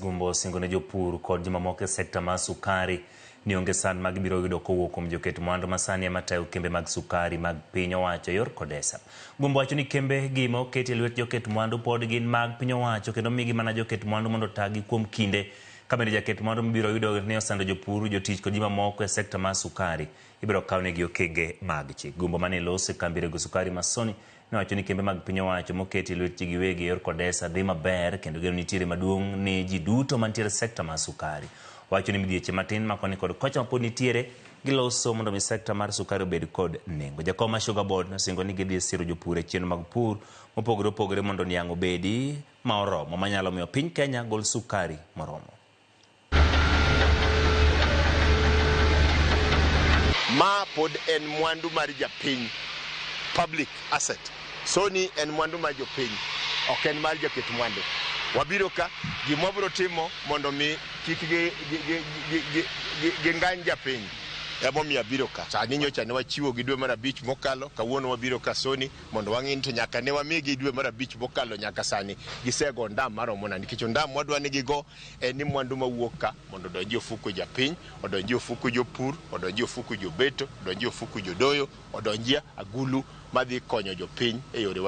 Gumbo osingo ne jopur kod jomamoko e sekta mar sukari ni onge sand ma gibiro yudo kowuok kuom joket mwandu ma sani ema tayo kembe mag sukari mag piny owacho e yor Kodesa. Gumbo wacho ni kembe gi ma oketi e lwet joket mwandu pod gin mag piny owacho kendo migi mana joket mwandu mondo otagi kuom kinde. Ka bende jaket mwandu mibiro yudo ni osando jopur, jotich kod ji mamoko e sekta mar sukari ibiro kawnegi okenge mag chik. Gumbo mane loso e kambi rego sukari ma Sony nowacho ni kembe mag piny owacho moketi e lwet ji giwegi e yor Kodesa dhi maber kendo geno nitiere maduong' ni ji duto mantiere e sekta mar sukari. Owacho ni midhieche matin ma koni kod kocha mapod nitiere giloso mondo mi sekta mar sukari obed kod nengo. Jakom mar Sugar Board nosingo ni gidhi siro jopur e chenro mag pur mopogore opogore mondo niang' obedi ma oromo manyalo miyo piny Kenya gol sukari moromo. Ma pod en mwandu mar japiny, public asset. Sony en mwandu mar jopiny, ok en mar jaket mwandu. Wabiro ka, gima wabiro timo mondo mi kik gingany japiny emomiyo abiro ka. Sani nyocha ne wachiwo gi dwe mar abich mokalo, kawuono wabiro ka Sony mondo wang'i ni to nyaka ne wamigi dwe mar abich mokalo nyaka sani gisego ondam maromo nade, nikech ondam mwadwa ni gigo en ni mwandu mawuok ka mondo odonji e ofuko japiny, odonji e ofuko jopur, odonji e ofuko jobeto, odonji e ofuko jodoyo, odonji e agulu madhi konyo jopiny e yorewa.